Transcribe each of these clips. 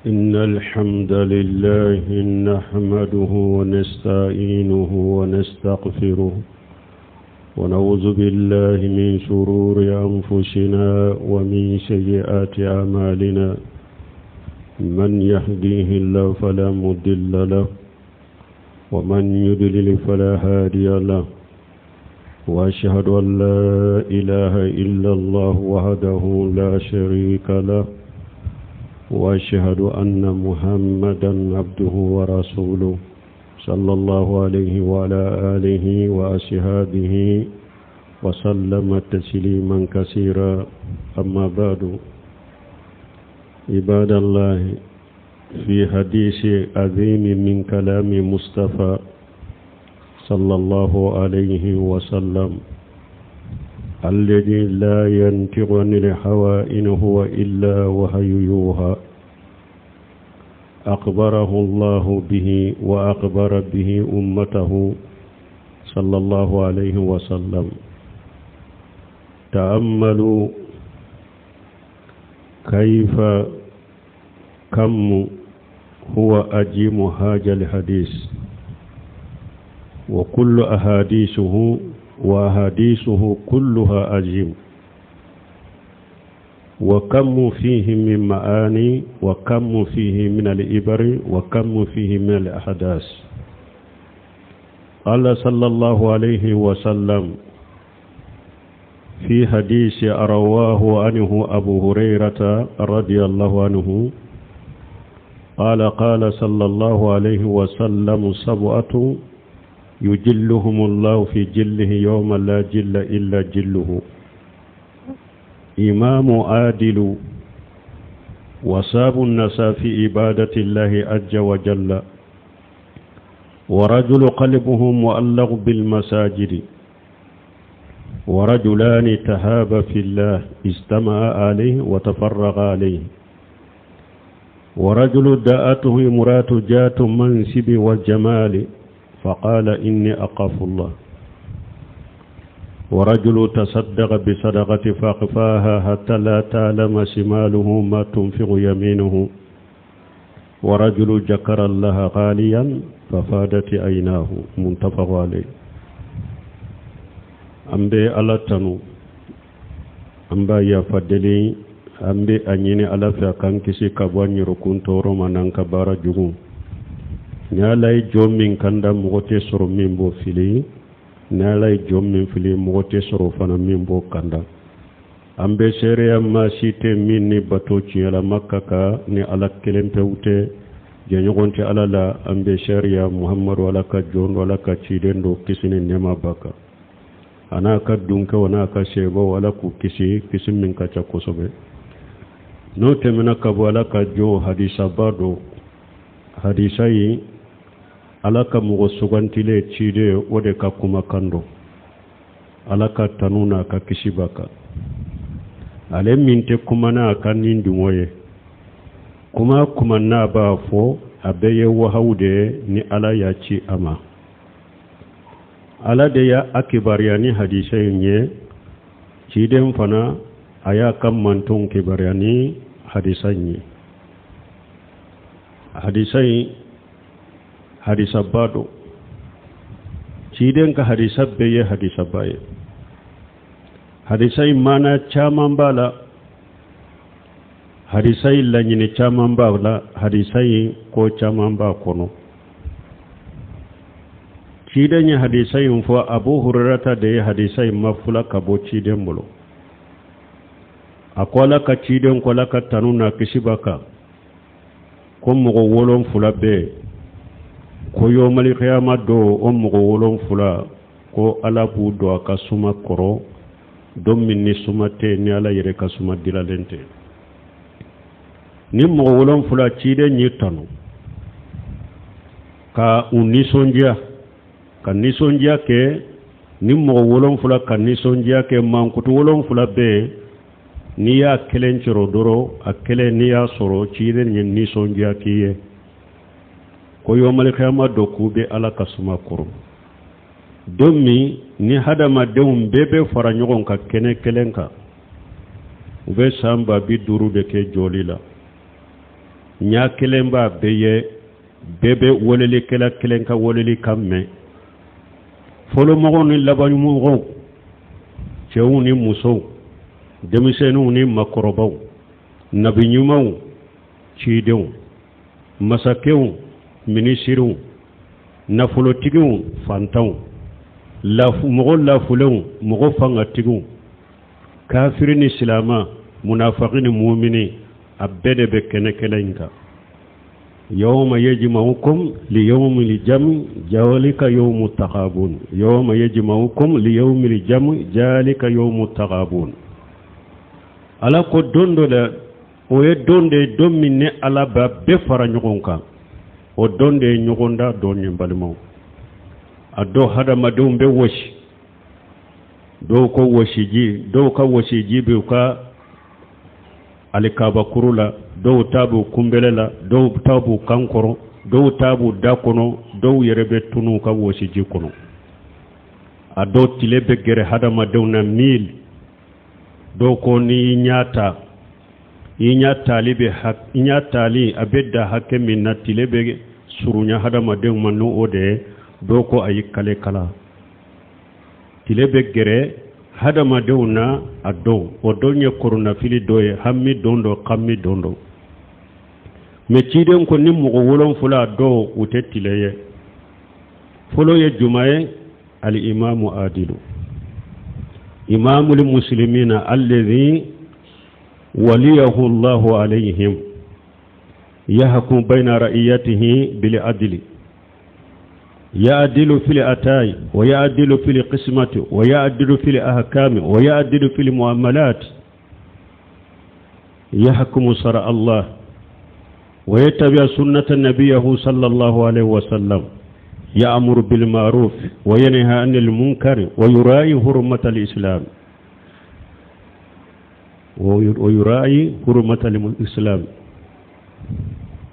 إن الحمد لله نحمده ونستعينه ونستغفره ونعوذ بالله من شرور أنفسنا ومن سيئات أعمالنا من يهديه الله فلا مضل له ومن يضلل فلا هادي له وأشهد أن لا إله إلا الله وحده لا شريك له وأشهد أن محمدا عبده ورسوله صلى الله عليه وعلى آله وأصحابه وسلم تسليما كثيرا أما بعد عباد الله في حديث عظيم من كلام مصطفى صلى الله عليه وسلم الذي لا ينطق عن الهوى إن هو إلا وحي يوحى أخبره الله به وأخبر به أمته صلى الله عليه وسلم تأملوا كيف كم هو أجيم هذا الحديث وكل أحاديثه وأحاديثه كلها أجيم وكم فيه من معاني وكم فيه من الإبر وكم فيه من الأحداث قال صلى الله عليه وسلم في حديث رواه عنه أبو هريرة رضي الله عنه قال قال صلى الله عليه وسلم سبعة يجلهم الله في جله يوم لا جل إلا جله إمام عادل وصاب الناس في عبادة الله عز وجل ورجل قلبه مؤلق بالمساجد ورجلان تهابا في الله اجتمعا عليه وتفرغا عليه ورجل داءته امرأة جات منصب والجمال فقال إني أخاف الله ورجل تصدق بصدقة فأخفاها حتى لا تعلم شماله ما تنفق يمينه ورجل جكر الله غاليا ففادت عيناه متفق عليه an bɛ ala tanu an b'a yafa deli an bɛ a ɲini ala fɛ a k'an kisi ka bɔ an yɛrɛkun tɔɔrɔ ma n'an ka baara jugu ni ala ye jɔn min kanda mɔgɔ tɛ sɔrɔ min b'o fili ni ala ye jɔn min fili mɔgɔ tɛ sɔrɔ fana min b'o kanda an bɛ seereya maa si tɛ min ni bato tiɲɛlama ka kan ni ala kelen pewu tɛ jɛɲɔgɔn tɛ ala la an bɛ seereya muhamadu ala ka jɔn don ala ka ciden don kisi ni nɛɛma b'a kan a n'a ka dunkɛw n'a ka sebaw ala k'u kisi kisi min ka ca kosɛbɛ n'o tɛmɛna ka bɔ ala ka jɔn hadisaba don hadisa ye ala ka mɔgɔ sugantilen ciden o de ka kumakan don ala ka tanu n'a ka kisi b'a kan ale min tɛ kuma n'a ka ni dungɔ ye kuma kuma n'a b'a fɔ a bɛɛ ye wahawu de ye ni ala y'a ci a ma ala de y'a a kibaruya ni hadisa in ye ciden fana a y'a ka mantonw kibaruya ni hadisa in ye hadisa in hadisaba don ciden ka hadisa bɛɛ ye hadisaba ye hadisa in maana caman b'a la hadisa in laɲini caman b'a la hadisa in ko caman b'a kɔnɔ ciden ye hadisa in fɔ abu hurerata de ye hadisa in mafula ka bɔ ciden bolo a ko ala ka ciden ko ala ka tanu n'a kisi b'a kan ko mɔgɔ wolonfula bɛ yen ko yomalikiyama don o mɔgɔ wolonfula ko ala b'u don a ka suma kɔrɔ don min ni suma tɛ ni ala yɛrɛ ka suma dilalen tɛ ni mɔgɔ wolonfula ciden y'i tanu ka u nisɔndiya ka nisɔndiya kɛ ni mɔgɔ wolonfula ka nisɔndiya kɛ mankutu wolonfula bɛ yen n'i y'a kelen sɔrɔ dɔrɔn a kelen n'i y'a sɔrɔ ciden ye nisɔndiya k'i ye ko yomalikiyama don k'u bɛ ala ka suma kɔrɔ don min ni hadamadenw bɛɛ bɛ fara ɲɔgɔn kan kɛnɛ kelen kan u bɛ san 50000 de kɛ jɔli la Ɲa kelen b'a bɛɛ ye, bɛɛ bɛ welelikɛla kelen ka weleli kan mɛn. Fɔlɔmɔgɔw ni labanmɔgɔw, cɛw ni musow, denmisɛnninw ni makɔrɔbaw, nabi ɲumanw, cidenw, masakɛw, minisiriw, nafolotigiw, fantanw, mɔgɔ lafulenw, mɔgɔ fangatigiw, kafiri ni silama, munafaki ni mumini, a bɛɛ de bɛ kɛnɛ kelen in kan. Yawma yajma'ukum li yawmil jam'i zalika yawmut taghabun, yawma yajma'ukum li yawmil jam'i zalika yawmut taghabun. Ala ko don dɔ la, o ye don de ye, don min ni Ala b'a bɛɛ fara ɲɔgɔn kan, o don de ye ɲɔgɔndan don ye. Balimaw, a don hadamadenw bɛ wɔsi. Dɔw ko wɔsiji, dɔw ka wɔsiji bɛ u ka alikabakuru la, dɔw ta b'u kunbɛlɛ la, dɔw ta b'u kan kɔrɔ, dɔw ta b'u da kɔnɔ, dɔw yɛrɛ bɛ tunu u ka wɔsiji kɔnɔ. A don tile bɛ gɛrɛ hadamadenw na mil. Dɔw ko n'i y'i ɲɛ ta, i ɲɛ tali bɛ i ɲɛ tali a bɛ da hakɛ min na, tile bɛ surunya hadamadenw ma n'o de ye. Dɔw ko ayi, kale kala, tile bɛ gɛrɛ hadamadenw na a don. O don ye koronafili dɔ ye, hami don dɔ, kami don dɔ. Mɛ ciden ko ni mɔgɔ wolonfila dɔw u tɛ tile ye. Fɔlɔ ye juma ye? Al-imamu adilu, imamul muslimina alladhi waliyahu Allahu alayhim, yahkum bayna ra'iyatihi bil adli, يعدل في الأتاي ويعدل في القسمة ويعدل في الأحكام ويعدل في المعاملات، يحكم شرع الله ويتبع سنة نبيه صلى الله عليه وسلم، يأمر بالمعروف وينهى عن المنكر ويراعي حرمة الإسلام ويراعي حرمة الإسلام.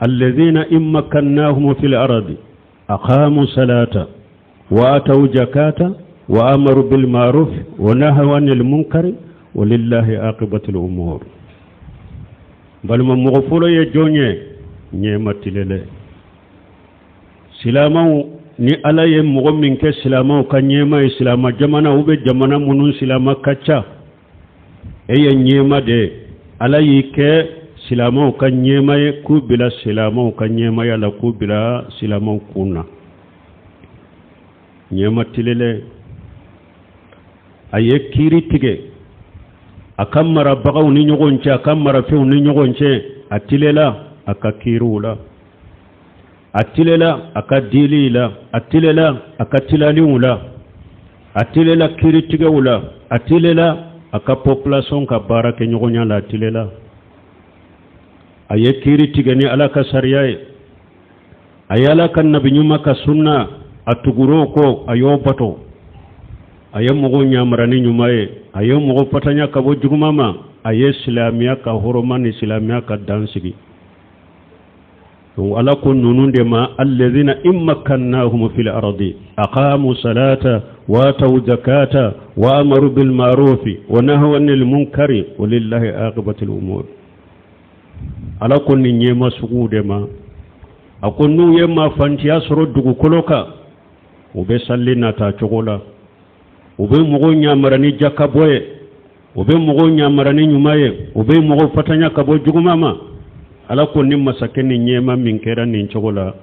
الذين إن مكناهم في الأرض أقاموا الصلاة وآتوا زكاة وأمروا بالمعروف ونهوا عن المنكر ولله عاقبة الأمور. Balima, mɔgɔ fɔlɔ ye jɔn ye? Ɲɛma tilele silamaw. Ni Ala ye mɔgɔ min kɛ silamaw ka ɲɛma ye, silama jamana u bɛ jamana minnu silama ka ca, e ye ɲɛma de ye. Ala y'i kɛ silamaw ka ɲɛma ye, k'u bila silamaw ka ɲɛmaya la, k'u bila silamaw kun na. Ɲɛma tilele, a ye kiiri tigɛ a ka marabagaw ni ɲɔgɔn cɛ, a ka marafɛnw ni ɲɔgɔn cɛ. A tilela a ka kiiriw la, a tilela a ka dili la, a tilela a ka tilaliw la, a tilela kiiritigɛw la, a tilela a ka population ka baara kɛ ɲɔgɔnya la. A tilela, a ye kiiri tigɛ ni Ala ka sariya ye, a ye Ala ka nabi ɲuman ka sunna, a tugur'o kɔ, a y'o bato. A ye mɔgɔw ɲamara ni ɲuman ye, a ye mɔgɔ fatanya ka bɔ juguman ma, a ye silamɛya ka hɔrɔma ni silamɛya ka dan sigi. Donc Ala ko ninnu de ma: alladhina in makkannahum fil ardi aqamu salata wa ataw zakata wa amaru bil ma'rufi wa nahaw anil munkari walillahi aqibatul umur. Ala ko nin ɲɛma suguw de ma, a ko n'u ye maafantiya sɔrɔ dugukolo kan, u bɛ sali nata cogo la, u bɛ mɔgɔw ɲamara ni jakabɔ ye, u bɛ mɔgɔw ɲamara ni ɲuman ye, u bɛ mɔgɔw fatanya ka bɔ juguman ma. Ala ko ni masakɛ ni ɲɛma min kɛra nin cogo la,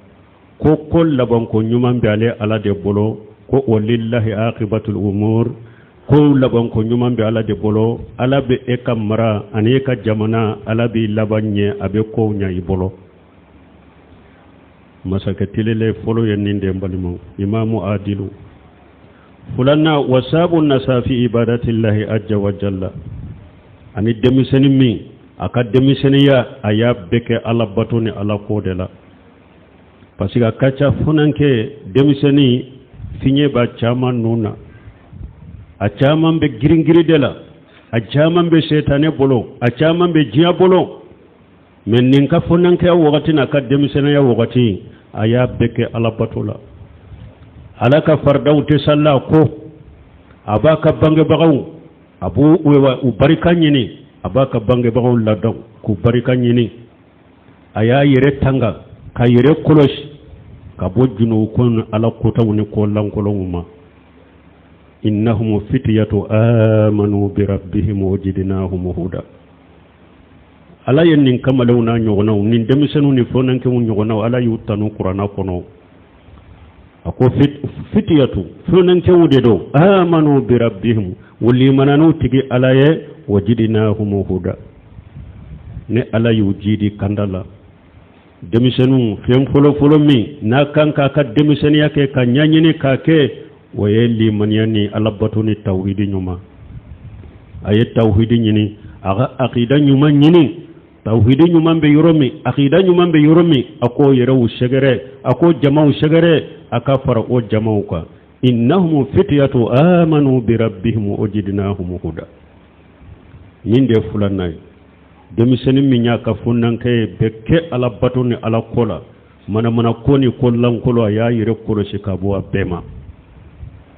ko labanko ɲuman bɛ ale Ala de bolo. Ko walillahi aqibatul umur, ko labanko ɲuman bɛ Ala de bolo. Ala bɛ e ka mara ani e ka jamana, Ala b'i laban ɲɛ, a bɛ kow ɲɛ i bolo. Masakɛ telele fɔlɔ ye nin den, balimaw, imamu adilu. Filanan, wasabu nasa fi ibadatillahi azza wa jalla, ani denmisɛnnin min a ka denmisɛnninya a y'a bɛɛ kɛ Ala bato ni Ala ko de la, parce que a ka ca funankɛ denmisɛnnin fiɲɛ b'a caman nun na, a caman bɛ girin-girin de la, a caman bɛ setanɛ bolo, a caman bɛ diɲɛ bolo. Mɛ nin ka funankɛya wagati n'a ka denmisɛnninya wagati, a y'a bɛɛ kɛ Ala bato la. Ala ka faridaw tɛ sala ko a b'a ka bangebagaw, a b'u u barika ɲini, a b'a ka bangebagaw ladɔn k'u barika ɲini. A y'a yɛrɛ tanga ka yɛrɛ kɔlɔsi ka bɔ junubu ko ni ala kotaw ni ko lankolonw ma. Innahum fitiyatu amanu bi rabbihim wa zidnahum huda. Ala ye nin kamalenw n'a ɲɔgɔnnaw, nin denmisɛnninw ni fɔnankɛw ɲɔgɔnnaw, Ala y'u tanu kuranna kɔnɔ. A ko fitiyatu, fɔnankɛw de don, amanu bi rabbihim, u limanan'u tigi Ala ye, wa zidnahum huda, ne Ala y'u jidi kanda la. Denmisɛnninw, fɛn fɔlɔfɔlɔ min n'a kan k'a ka denmisɛnninya kɛ ka ɲɛɲini k'a kɛ, o ye limaniya ni alabato ni tawhidi ɲuman. A ye tawhidi ɲini, a ka akida ɲuman ɲini. Tawhidi ɲuman bɛ yɔrɔ min, akida ɲuman bɛ yɔrɔ min, a k'o yɛrɛw sɛgɛrɛ, a k'o jamaw sɛgɛrɛ, a ka fara o jamaw kan. Innahum fitiyatu amanu bi rabbihim wa zidnahum huda. Nin de filanan ye. Denmisɛnnin min y'a ka funankɛ bɛɛ kɛ ala bato ni ala ko la, manamana ko ni ko lankolon, a y'a yɛrɛ kɔlɔsi ka bɔ a bɛɛ ma,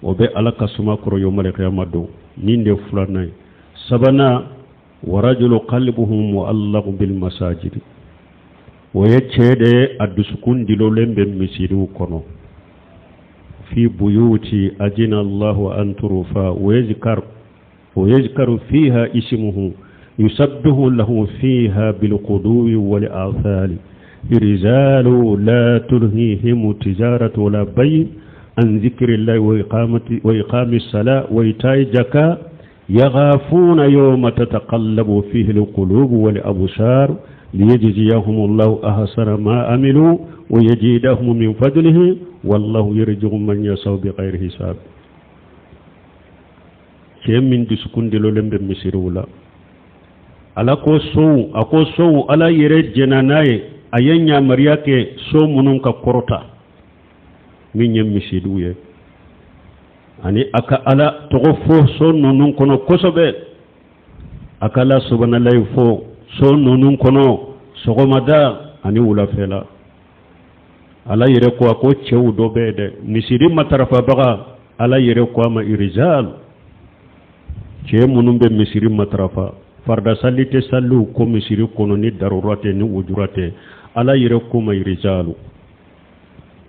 o bɛ ala ka suma kɔrɔ yomalikiyama don. Nin de filanan ye. Sabanan, warajulu qalbuhu mu'allaqu bil masajidi, o ye cɛ de ye, a dusukun dilolen bɛ misiriw kɔnɔ. Fi buyuti ajina allahu an turufa wa yazkar wa yuzkaru fiha ismuhu yusabbihu lahu fiha bilquduwi wal asali rijalu la tulhihim tijaratu wala bay an zikrillahi wa iqamati wa iqami sala wa ita'i jaka yaghafuna yawma tataqallabu fihi alqulubu wal absar liyajziyahum Allahu ahsana ma amilu wa yazidahum min fadlihi wallahu yarzuqu man yasha'u bighayri hisab. Cɛ min dusukun delolen bɛ misiriw la, ala ko sow, a ko sow, ala yɛrɛ jɛnna n'a ye, a ye yamaruya kɛ so minnu ka kɔrɔta, min ye misiriw ye, ani a ka ala tɔgɔ fɔ so ninnu kɔnɔ kosɛbɛ, a ka ala subahanallahi fɔ so ninnu kɔnɔ sɔgɔmada ani wulafɛla. Ala yɛrɛ ko, a ko cɛw dɔ bɛ dɛ, misiri matarafabaga, ala yɛrɛ ko a ma irizal, cɛ minnu bɛ misiri matarafa, farida sali tɛ saliw ko misiri kɔnɔ ni darura tɛ, ni wujura tɛ, ala yɛrɛ ko ma irizalu.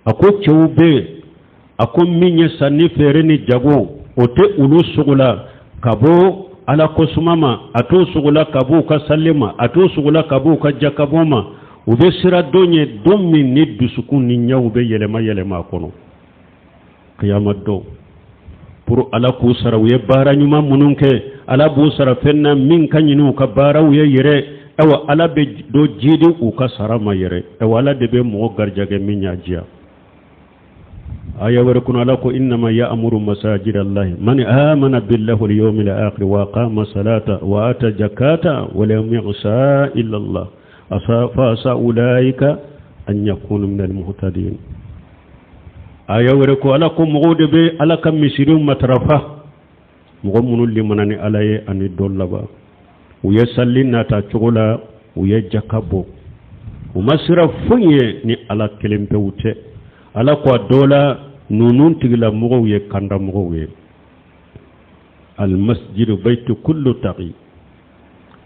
A ko cɛw bɛ yen, a ko min ye sanni feere ni jago, o tɛ olu sogola ka bɔ ala ko suma ma, a t'o sogola ka bɔ u ka sali ma, a t'o sogola ka bɔ u ka jakabɔ ma. U bɛ siran don ye, don min ni dusukun ni ɲɛw bɛ yɛlɛma yɛlɛma a kɔnɔ, kiyama don, pour ala k'u sara u ye baara ɲuman minnu kɛ. Ala b'u sara fɛn na min ka ɲini u ka baaraw ye yɛrɛ. Awa, ala bɛ dɔ jidi u ka sara ma yɛrɛ. Awa, ala de bɛ mɔgɔ garijɛgɛ min y'a diya. Aya wɛrɛ kɔnɔ, ala ko innama ya'muru masajida allahi man amana billahi wal yawmil akhir wa aqama salata wa ata zakata wa lam yakhsha illa allah asa fa asa ulaika an yakunu min al muhtadin. Aya wɛrɛ ko, ala ko mɔgɔw de bɛ ala ka misiriw matarafa, mɔgɔ minnu limana ni ala ye ani don laban, u ye sali nata cogo la, u ye jaka bɔ, u ma siran foyi ye ni ala kelen pewu tɛ. Ala ko a dɔ la ninnu tigilamɔgɔw ye kandamɔgɔw ye. Almasjidu baytu kullu taqi,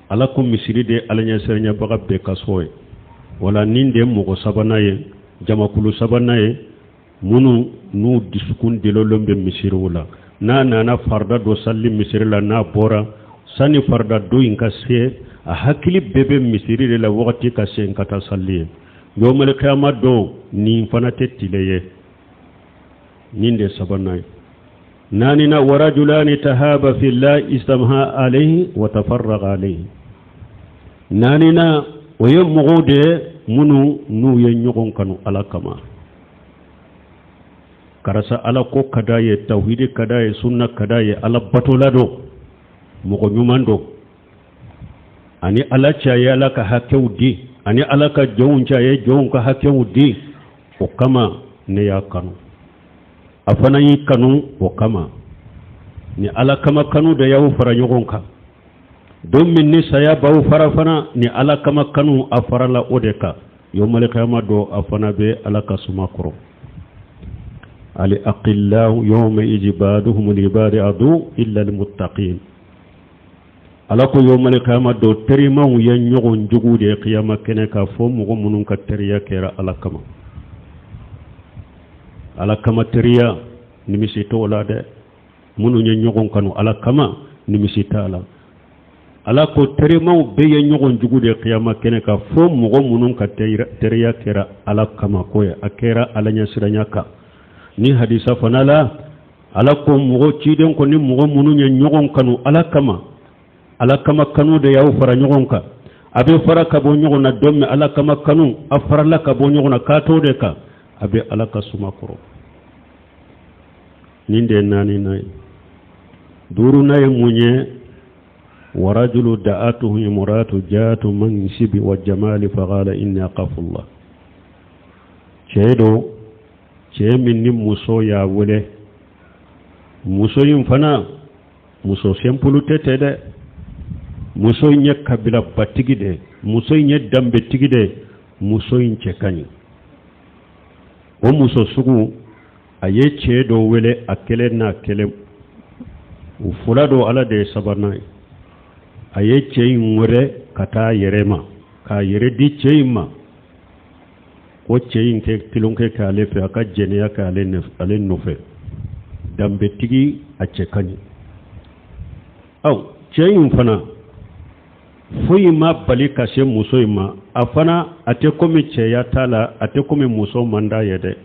ala ko misiri de ala ɲɛsiranɲɛbaga bɛɛ ka so ye. Wala nin de mɔgɔ sabanan ye, jamakulu sabanan ye, minnu n'u dusukun delolen bɛ misiriw la. N'a nana farida dɔ sali misiri la, n'a bɔra, sani farida dɔ in ka se, a hakili bɛɛ bɛ misiri de la, wagati ka se n ka taa sali ye. Yawmal kiyama don, nin fana tɛ tile ye. Nin de sabanan ye. Naanina, warajulani tahaba fillah istamha alayhi wa tafarraga alayhi. Naanina, o ye mɔgɔw de ye minnu n'u ye ɲɔgɔn kanu ala kama. Karisa ala ko ka d'a ye, tawhidi ka d'a ye, sunna ka d'a ye, ala batola don, mɔgɔ ɲuman don, ani ala cɛ a ye ala ka hakɛw di, ani ala ka jɔnw cɛ a ye jɔnw ka hakɛw di. O kama ne y'a kanu, a fana y'i kanu o kama. Ni ala kama kanu de y'aw fara ɲɔgɔn kan, don min ni saya b'aw fara fana, ni ala kama kanu a farala o de kan, yawmal kiyama don, a fana bɛ ala ka suma kɔrɔ. Al aqillahu yawma idhin ba'duhum li ba'di adu illa al muttaqin. Ala ko yawmal qiyama don terimaw ye ɲɔgɔn jugu de ye kiyama kɛnɛ kan fo mɔgɔ minnu ka teriya kɛra Ala kama. Ala kama teriya nimisi t'o la dɛ. Minnu ye ɲɔgɔn kanu Ala kama nimisi t'a la. Ala ko terimaw bɛɛ ye ɲɔgɔn jugu de ye kiyama kɛnɛ kan fo mɔgɔ minnu ka teriya kɛra Ala kama ko ye, a kɛra Ala ɲɛsiranya kan. Ni hadisa fana la Ala ko mɔgɔ ciden ko ni mɔgɔ minnu ye ɲɔgɔn kanu Ala kama, Ala kama kanu de y'aw fara ɲɔgɔn kan. A bɛ fara ka bɔ ɲɔgɔn na don min Ala kama kanu a farala ka bɔ ɲɔgɔn na k'a t'o de kan, a bɛ Ala ka suma kɔrɔ. Nin de ye naaninan ye. Duurunan ye mun ye? Warajulu da'atuhu imratu jatu mansibi wa jamali faqala inni akafullah. Cɛ don, cɛ min ni muso y'a wele, muso in fana muso sɛnpulu tɛ tɛ dɛ, muso in ye kabilabatigi de ye, muso in ye danbetigi de ye, muso in cɛ ka ɲi. O muso sugu a ye cɛ dɔ wele a kelen n'a kelen, u fila don, Ala de ye sabanan ye. A ye cɛ in wele ka taa a yɛrɛ ma, k'a yɛrɛ di cɛ in ma, ko cɛ in kɛ tulonkɛ kɛ ale fɛ, a ka jɛnɛya kɛ ale nɔfɛ. Danbetigi, a cɛ ka ɲi. Aw cɛ in fana foyi ma bali ka se muso in ma, a fana a tɛ komi cɛya t'a la, a tɛ komi muso man d'a ye dɛ.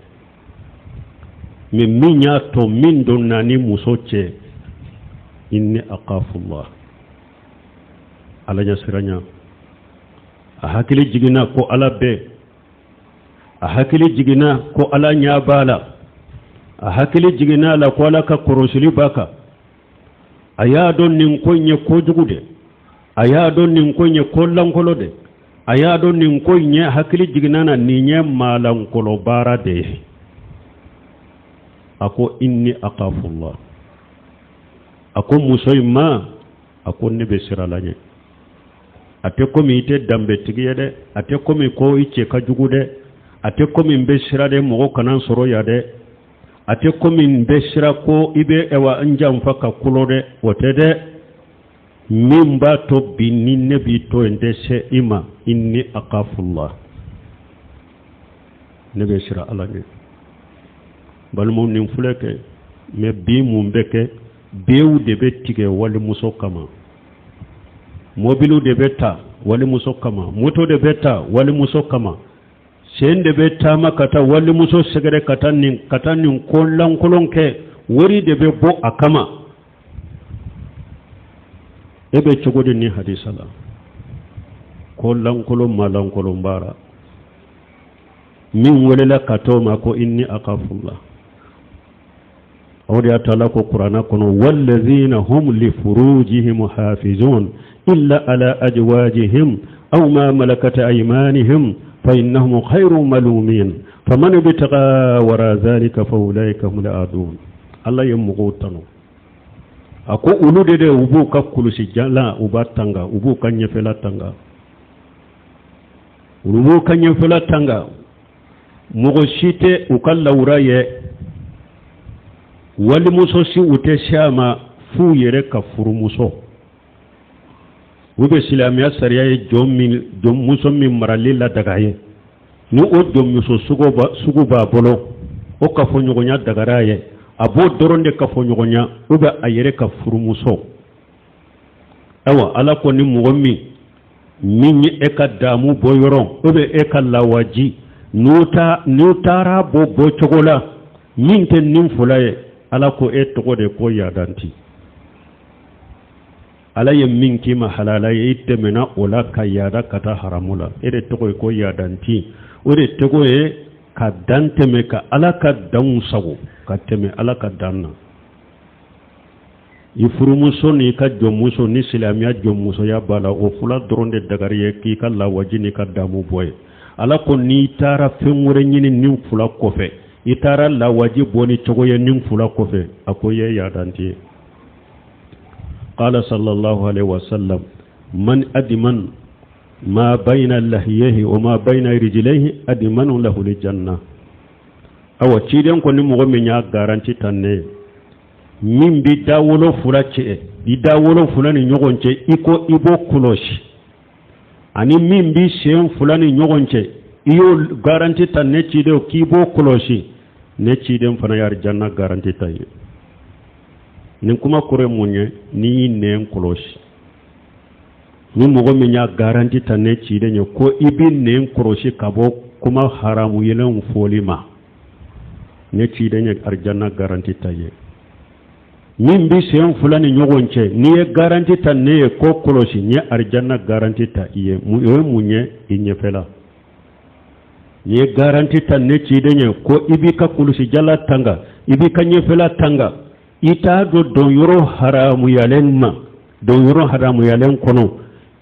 Mais min y'a to min donna ni muso cɛ, inni akafullah, Ala ɲɛsiranya. A hakili jiginna ko Ala bɛ, a hakili jiginna ko Ala ɲɛ b'a la, a hakili jiginna a la ko Ala ka kɔrɔsili b'a kan. A y'a dɔn nin ko in ye kojugu de, a y'a dɔn nin ko in ye ko lankolon de, a y'a dɔn nin ko in ye, hakili jiginna na nin ye maalankolo baara de ye. A ko inni akafullah. A ko muso in ma, a ko ne bɛ siran Ala ɲɛ. A tɛ komi i tɛ danbetigi ye dɛ, a tɛ komi ko i cɛ ka jugu dɛ, a tɛ komi n bɛ siran de mɔgɔ kana n sɔrɔ yan dɛ, a tɛ komi n bɛ siran ko i bɛ ɛwa n janfa ka kolo dɛ, o tɛ dɛ. Min b'a to bi ni ne b'i to yen, n tɛ se i ma, inni akafullah, ne bɛ siran Ala ɲɛ. Balimaw, nin filɛ kɛ, mais bi mun bɛ kɛ? Bew de bɛ tigɛ walimuso kama, mobiliw de bɛ ta walimuso kama, moto de bɛ ta walimuso kama, sen de bɛ taama ka taa walimuso sɛgɛrɛ ka taa nin, ka taa nin ko lankolon kɛ, wari de bɛ bɔ a kama. E bɛ cogo di ni hadisa la? Ko lankolon ma lankolon baara min welela ka t'o ma ko inni akafullah. O de y'a to Ala ko kuranna kɔnɔ wallazina hum li furujihim hafizun illa ala ajwajihim aw ma malakat aymanihim fa innahum khayru malumin faman ibtaga wara zalika fa ulaika humul adun. Ala ye mɔgɔw tanu, a ko olu de de u b'u ka kulusi jalan u b'a tanga, u b'u ka ɲɛfɛla tanga, olu b'u ka ɲɛfɛla tanga, mɔgɔ si tɛ u ka lawura ye, walimuso si u tɛ se a ma f'u yɛrɛ ka furumuso. U bɛ silamɛya sariya ye jɔn min, jɔnmuso min marali ladaga ye, ni o jɔnmuso sugu b'a bolo, o kafoɲɔgɔnya dagara ye, a b'o dɔrɔn de kafoɲɔgɔnya, ou bien a yɛrɛ ka furumuso. Ayiwa, Ala ko ni mɔgɔ min min ye e ka damu bɔ yɔrɔ, ou bien e ka lawaji, n'u taara bɔ bɔcogo la min tɛ nin fila ye, Ala ko e tɔgɔ de ko yadanti. Ala ye min k'i ma halala ye, i tɛmɛna o la ka yaada ka taa haramu la, e de tɔgɔ ye ko yadanti. O de tɔgɔ ye ka dan tɛmɛ, ka Ala ka danw sago ka tɛmɛ Ala ka dan na. I furumuso n'i ka jɔnmuso, ni silamɛya jɔnmusoya b'a la, o fila dɔrɔn de dagari ye k'i ka lawaji n'i ka damu bɔ ye. Ala ko n'i taara fɛn wɛrɛ ɲini nin fila kɔfɛ, i taara lawaji bɔ ni cogo ye nin fila kɔfɛ, a ko i ye yadanti ye. Qala sallallahu alaihi wasallam man adman ma bayna lahiyehi wa ma bayna rijlaihi admanu lahu aljanna. Awa, ciden ko ni mɔgɔ min y'a garanti ta ne ye. Min bɛ da wolonfila cɛ, i da wolonfila ni ɲɔgɔn cɛ, i ko i b'o kɔlɔsi, ani min bɛ sen fila ni ɲɔgɔn cɛ, i y'o garanti ta ne ciden k'i b'o kɔlɔsi, ne ciden fana ye arijanna garanti ta ye. Nin kuma kɔrɔ ye mun ye? N'i y'i nɛn kɔlɔsi, ni mɔgɔ min y'a garanti ta ne ciden ye ko i b'i nɛn kɔlɔsi ka bɔ kuma haramuyalenw fɔli ma, ne ciden ye arijanna garanti ta ye. Min bɛ sen fila ni ɲɔgɔn cɛ, n'i ye garanti ta ne ye k'o kɔlɔsi, n ye arijanna garanti ta i ye. O ye mun ye? I ɲɛfɛla. N'i ye garanti ta ne ciden ye ko i b'i ka kulusijala tanga, i b'i ka ɲɛfɛla tanga, i t'a don donyɔrɔ haramuyalen ma, donyɔrɔ haramuyalen kɔnɔ,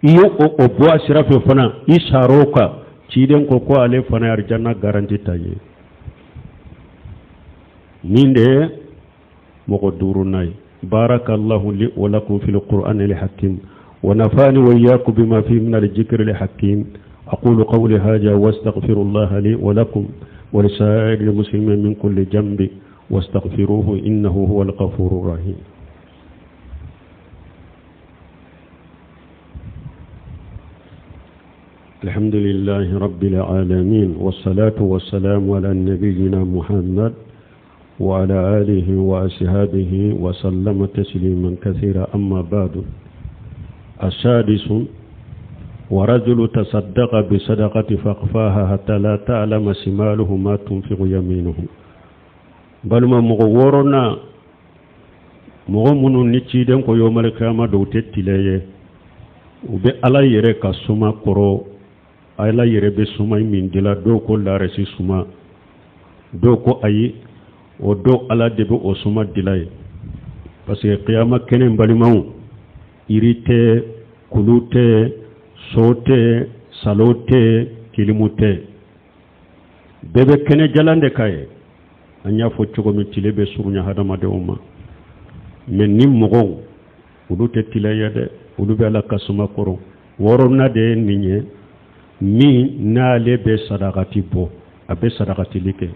i ye o bɔ a sira fɛ fana, i sar'o kan, ciden ko ko ale fana ye arijanna garanti ta ye. Nin de ye mɔgɔ duurunan ye. Barakallahu li wa lakum fil qur'ani al hakim wa nafani wa iyyakum bima fihi min al dhikri al hakim. Aqulu qawli hadha wa astaghfirullaha li wa lakum wa lisa'iril muslimin min kulli janbi wastaghfiruhu innahu huwal ghafurur rahim. الحمد لله رب العالمين، والصلاة والسلام على نبينا محمد وعلى آله وأصحابه وسلم تسليما كثيرا. أما بعد، السادس: ورجل تصدق بصدقة فأخفاها حتى لا تعلم شماله ما تنفق يمينه. Balima, mɔgɔ wɔɔrɔnan, mɔgɔ minnu ni ciden ko yawmal kiyama don u tɛ tile ye, u bɛ Ala yɛrɛ ka suma kɔrɔ. Ala yɛrɛ bɛ suma min dila, dɔw ko larasi suma, dɔw ko ayi, o dɔw Ala de bɛ o suma dila ye, parce que kiyama kɛnɛ, balimaw, yiri tɛ, kulu tɛ, so tɛ, salo tɛ, kilimu tɛ, bɛɛ bɛ kɛnɛ jalan de ka ye. An y'a fɔ cogo min, tile bɛ surunya hadamadenw ma, mais ni mɔgɔw olu tɛ tile ye dɛ, olu bɛ Ala ka suma kɔrɔ. Wɔɔrɔnan de ye nin ye: min n'ale bɛ sadakati bɔ, a bɛ sadakatili kɛ,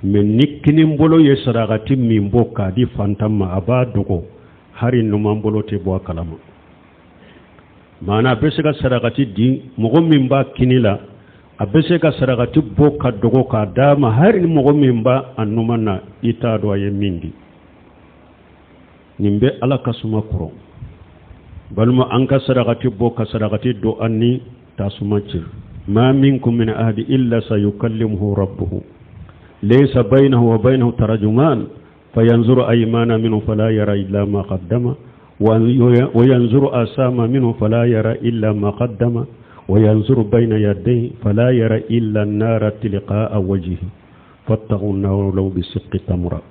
mais ni kinibolo ye sadakati min bɔ k'a di fantan ma, a b'a dogo, hari numanbolo tɛ bɔ a kalama. Maana a bɛ se ka sarakati di mɔgɔ min b'a kini la, a bɛ se ka sarakati bɔ ka dogo k'a d'a ma, hali ni mɔgɔ min b'a a numan na, i t'a dɔn a ye min di. Nin bɛ Ala ka suma kɔrɔ. Balima, an ka sarakati bɔ ka sarakati don an ni tasuma cɛ. Ma minkum min ahadi illa sayukallimuhu rabbuhu laysa baynahu wa baynahu tarjuman fayanzuru aymana minhu fala yara illa ma qaddama wa yanzuru asama minhu fala yara illa ma qaddama wa yanzuru bayna yadayhi fala yara illa an-nara tilqa'a wajhihi fattaqu an-nara law bi shiqqi tamra.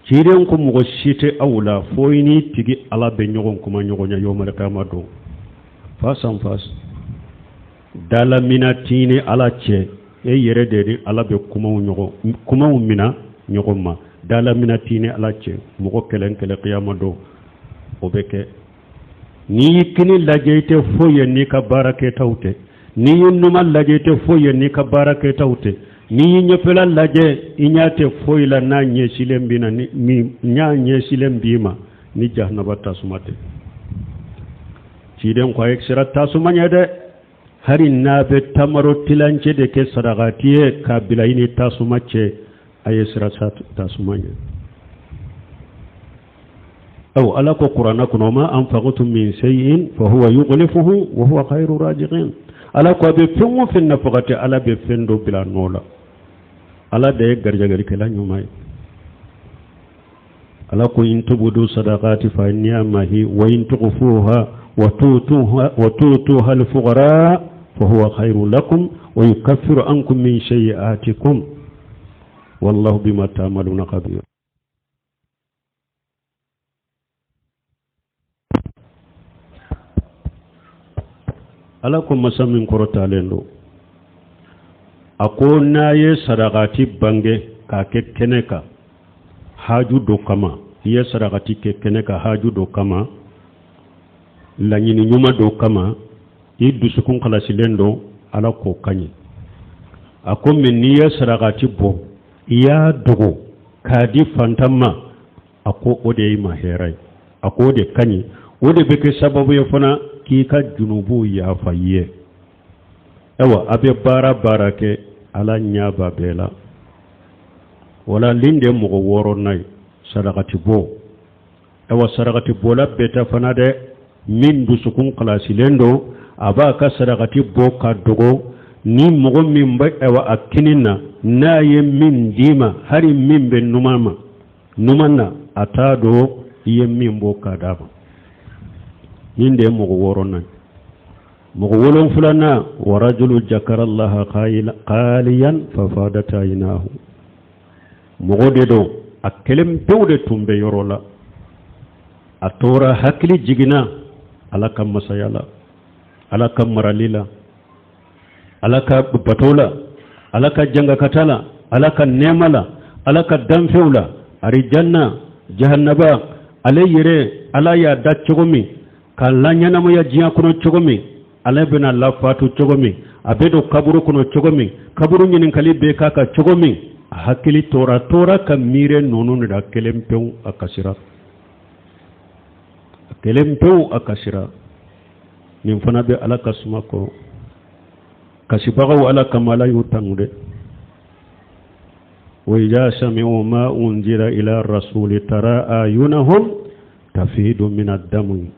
Ciden ko mɔgɔ si tɛ aw la fo i ni tigi Ala bɛ ɲɔgɔn kuma ɲɔgɔnya yawmal qiyama don, face en face, dalamina t'i ni Ala cɛ. E yɛrɛ de ni Ala bɛ kumaw ɲɔgɔn kumaw mina ɲɔgɔn ma, dalamina t'i ni Ala cɛ. Mɔgɔ kelen kelen, kiyama don o bɛ kɛ. N'i y'i kini lajɛ, i tɛ foyi ye n'i ka baara kɛtaw tɛ. N'i ye numan lajɛ, i tɛ foyi ye n'i ka baara kɛtaw tɛ. N'i y'i ɲɛfɛla lajɛ, i ɲɛ tɛ foyi la n'a ɲɛsilen b'i na ni ɲa ɲɛsilen b'i ma ni jahanaba tasuma tɛ. Ciden ko a ye siran tasuma ɲɛ dɛ, hari n'a bɛ tamaro tilancɛ de kɛ sarakati ye k'a bila i ni tasuma cɛ, a ye siran tasuma ɲɛ. Aw Ala ko kuranna kɔnɔ: ma anfaqtum min shay'in fa huwa yukhlifuhu wa huwa khayru raziqin. Ala ko a bɛ fɛn o fɛn nafakati, Ala bɛ fɛn dɔ bila nɔ la. Ala de ye garijɛgɛlikɛla ɲuman ye. Ala ko in tubudu sadaqati fa ni'ma hi wa in tukhfuha wa tutuha al-fuqara fa huwa khayrun lakum wa yukaffiru ankum min sayyi'atikum wallahu bima ta'maluna khabir. Ala ko masa min kɔrɔtalen don, a ko n'a ye sarakati bange k'a kɛ kɛnɛ kan haju dɔ kama, i ye sarakati kɛ kɛnɛ kan haju dɔ kama, laɲini ɲuman dɔ kama, i dusukun kalasilen don, Ala k'o ka ɲi. A ko mais n'i ye sarakati bɔ, i y'a dogo k'a di fantan ma. A ko o de ye i ma hɛrɛ ye, a ko o de ka ɲi, o de bɛ kɛ sababu ye fana k'i ka junubuw yafa i ye. Ayiwa, a bɛ baara baara kɛ, Ala ɲɛ b'a bɛɛ la. Wala nin de mɔgɔ wɔɔrɔnan ye, sarakati bɔ. Ayiwa, sarakati bɔla bɛɛ tɛ fana dɛ. Min dusukun kalasilen don, a b'a ka sarakati bɔ ka dogo ni mɔgɔ min bɛ, ayiwa, a kini na, n'a ye min d'i ma, hali min bɛ numan ma, numan na, a t'a dɔn i ye min bɔ k'a d'a ma. Nin de ye mɔgɔ wɔɔrɔnan ye. Mɔgɔ wolonfilanan, warajulu jakarallaha khaliyan fafadat aynahu. Mɔgɔ de don, a kelen pewu de tun bɛ yɔrɔ la, a tora hakili jiginna Ala ka masaya la, Ala ka marali la, Ala ka bato la, Ala ka jangakata la, Ala ka nɛɛma la, Ala ka danfɛnw la, arijanna, jahannaba, ale yɛrɛ Ala y'a da cogo min, k'a laɲɛnamaya diɲɛ kɔnɔ cogo min, ale bɛna lafatu cogo min, a bɛ don kaburu kɔnɔ cogo min, kaburu ɲininkali bɛ k'a kan cogo min. A hakili tora ka miiri ninnu de la kelen pewu, a kasira, a kelen pewu, a kasira. Nin fana bɛ Ala ka suma kɔrɔ. Kasibagaw Ala kama, Ala y'u tanu dɛ. Wa iza sami'u ma unzila ila rasuli tara ayunahum tafidu min ad-dami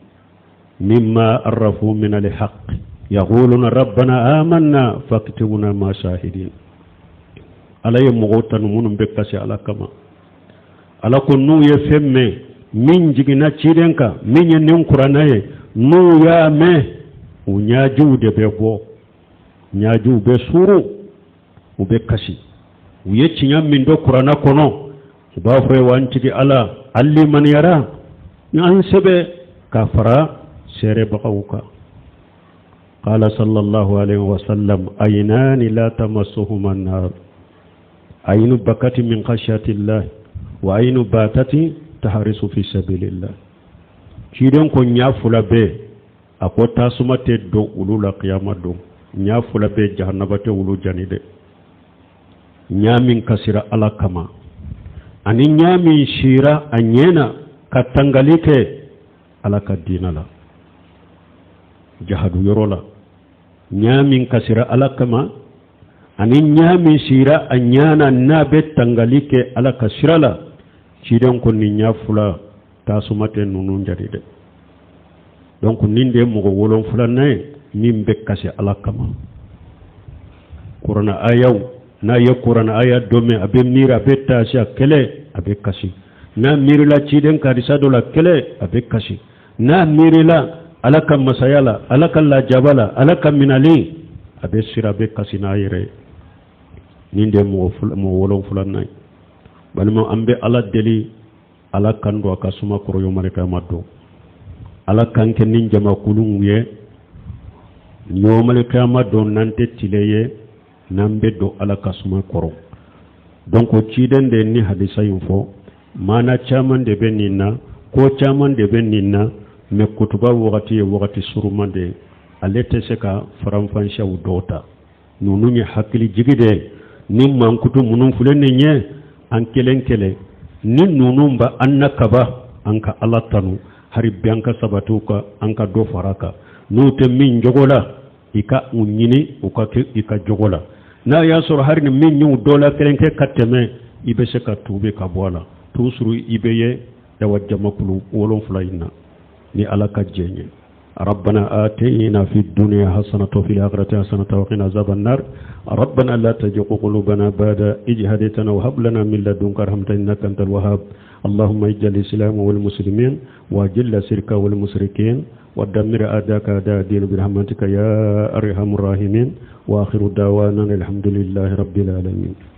mimma arafu min al-haqq yaquluna rabbana amanna faktubna ma shahidin. Ala ye mɔgɔw tanu minnu bɛ kasi Ala kama. Ala ko n'u ye fɛn mɛn min jiginna ciden kan, min ye nin kuranɛ ye, n'u y'a mɛn, u ɲajiw de bɛ bɔ, ɲajiw bɛ suuru, u bɛ kasi. U ye tiɲɛ min dɔn kuranɛ kɔnɔ, u b'a fɔ ye: wa an tigi Ala, an limaniyara, an sɛbɛn ka fara seerebagaw kan. Qala sallallahu alaihi wasallam: aynani la tamassuhuma an-nar, aynu bakati min khashyati llah wa aynu batati taharisu fi sabilillah. Ciden ko ɲa fila bɛɛ, a ko tasuma tɛ don olu la kiyama don. Ɲa fila bɛɛ, jahanaba tɛ olu jani dɛ. Ɲa min kasira Ala kama ani ɲa min sira a ɲɛ na ka tangali kɛ Ala ka diinɛ la, jahadu yɔrɔ la. Ɲa min kasira Ala kama ani ɲa min sira a ɲa na, n'a bɛ tangali kɛ Ala ka sira la, ciden ko nin ɲa fila, tasuma tɛ ninnu jani dɛ. Donc nin de ye mɔgɔ wolonfilanan ye min bɛ kasi Ala kama. Kuranɛ ayaw, n'a ye kuranɛ aya dɔ mɛn, a bɛ miiri, a bɛ taasi, a kɛlɛ, a bɛ kasi. N'a miirila ciden ka hadisa dɔ la, kɛlɛ, a bɛ kasi. N'a miirila Ala ka masaya la, Ala ka lajaba la, Ala ka minalen, a bɛ sira, a bɛ kasi n'a yɛrɛ ye. Nin de ye mɔgɔ wolonfilanan ye. Balima, an bɛ Ala deli, Ala kan don a ka suma kɔrɔ yomali kiyama don. Ala kan kɛ ni jamakulu ye yomali kiyama don, n'an tɛ tile ye, n'an bɛ don Ala ka suma kɔrɔ. Donc ciden de ni hadisa in fɔ, maana caman de bɛ nin na, ko caman de bɛ nin na, mais kutuba wagati ye wagati suruma de ye, ale tɛ se ka faranfansiyaw dɔw ta. Ninnu ye hakili jigi de ye. Ni mankutu minnu filɛ nin ye, an kelen kelen ni ninnu bɛ an na kaba, an ka Ala tanu hari bi, an ka sabatiw kan, an ka dɔ fara kan. N'u tɛ min jogo la, i ka u ɲini u ka kɛ i ka jogo la. N'a y'a sɔrɔ hali ni min y'u dɔ la kelen kɛ ka tɛmɛ, i bɛ se ka tubi ka bɔ a la toujours, i bɛ ye yawa jamakulu wolonfila in na ni Ala ka jɛn ye. ربنا آتينا في الدنيا حسنة وفي الآخرة حسنة وقنا عذاب النار. ربنا لا تزغ قلوبنا بعد إذ هديتنا وهب لنا من لدنك رحمة إنك أنت الوهاب. اللهم اجعل الإسلام والمسلمين وأذل الشرك والمشركين ودمر أعداءك أعداء الدين برحمتك يا أرحم الراحمين. وآخر دعوانا الحمد لله رب العالمين.